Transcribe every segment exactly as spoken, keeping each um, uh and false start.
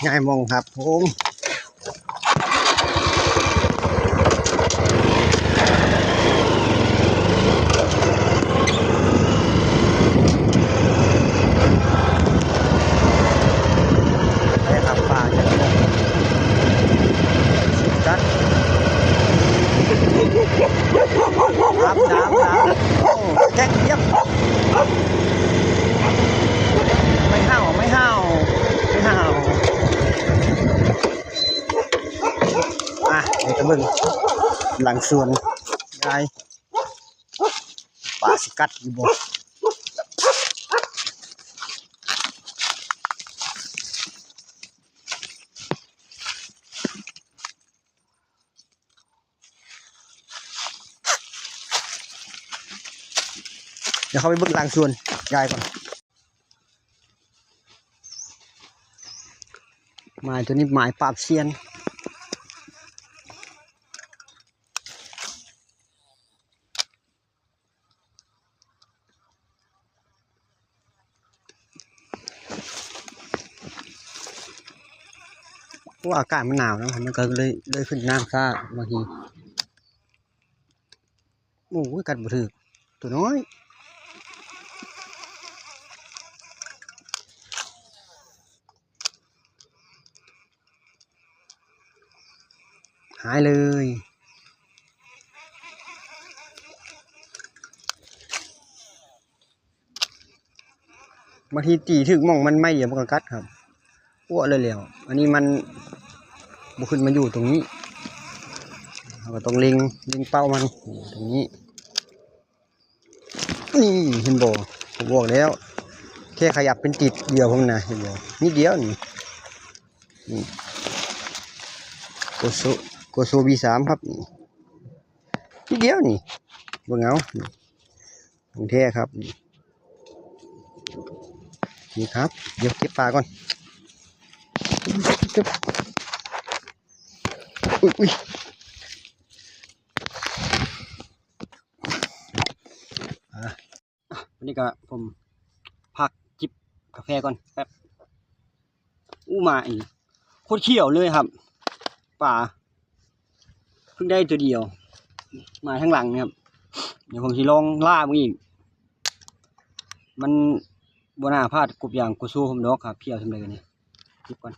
ง่ายมองครับผม ได้ครับ ปลาอย่างเดียว สุดจัด ครับ ครับ ครับ โอ้ แก๊กเยียบ ไม่เห่า ไม่เห่า ไม่เห่า อ่ะ เดี๋ยวจะเบิ่งหลังสวน ยาย ปลาสิกัดอยู่บ่ เดี๋ยวเข้าไปเบิ่งหลังสวน ยายก่อน หมายตัวนี้หมายปราบเซียน เพราะว่าอากาศมันหนาวนะ มันก็เลย เลยขึ้นน้ำซ่าบางที โอ้ย กัดบ่ถืก ตัวน้อย หายเลย บางทีตีถืกหม่องมันไม่เดียวมันก็กัดครับ อ้วเลยแล้ว อันนี้มันบ่ขึ้นมาอยู่ตรงนี้ เราก็ต้องเล็ง เล็งเป้ามัน ตรงนี้ นี่เห็นบ่ ผมบอกแล้ว แค่ขยับเป็นติดเดียวผมนะ เห็นบ่ นิดเดียวนี่ นี่ โกโซ โกโซ บีสาม ครับ นี่ นิดเดียวนี่ เบิ่งเอา นี่ ของแท้ครับ นี่ นี่ครับ เดี๋ยวเก็บปลาก่อน อุ๊ย อุ๊ย อ่ะ วันนี้ก็ผมพักจิบกาแฟก่อนแป๊บ อู้ มาอีก โคตรเขียวเลยครับ ปลา เพิ่งได้ตัวเดียว มาทางหลังนะครับ เดี๋ยวผมสิลองล่ามันอีก มันบ่น่าพลาดกบอย่างโกโซผมดอกครับ เขียวทำไรกันเนี่ย จิบก่อน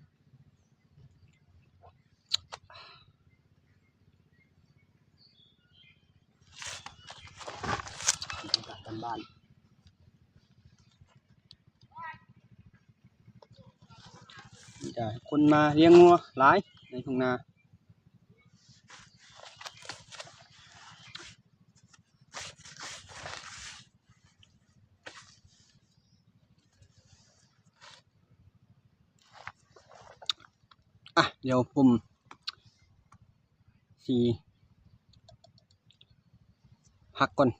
บรรยากาศบ้านๆ มีแต่คนมาเลี้ยงงัวหลายในทุ่งนา อ่ะ เดี๋ยวผมสิพักก่อน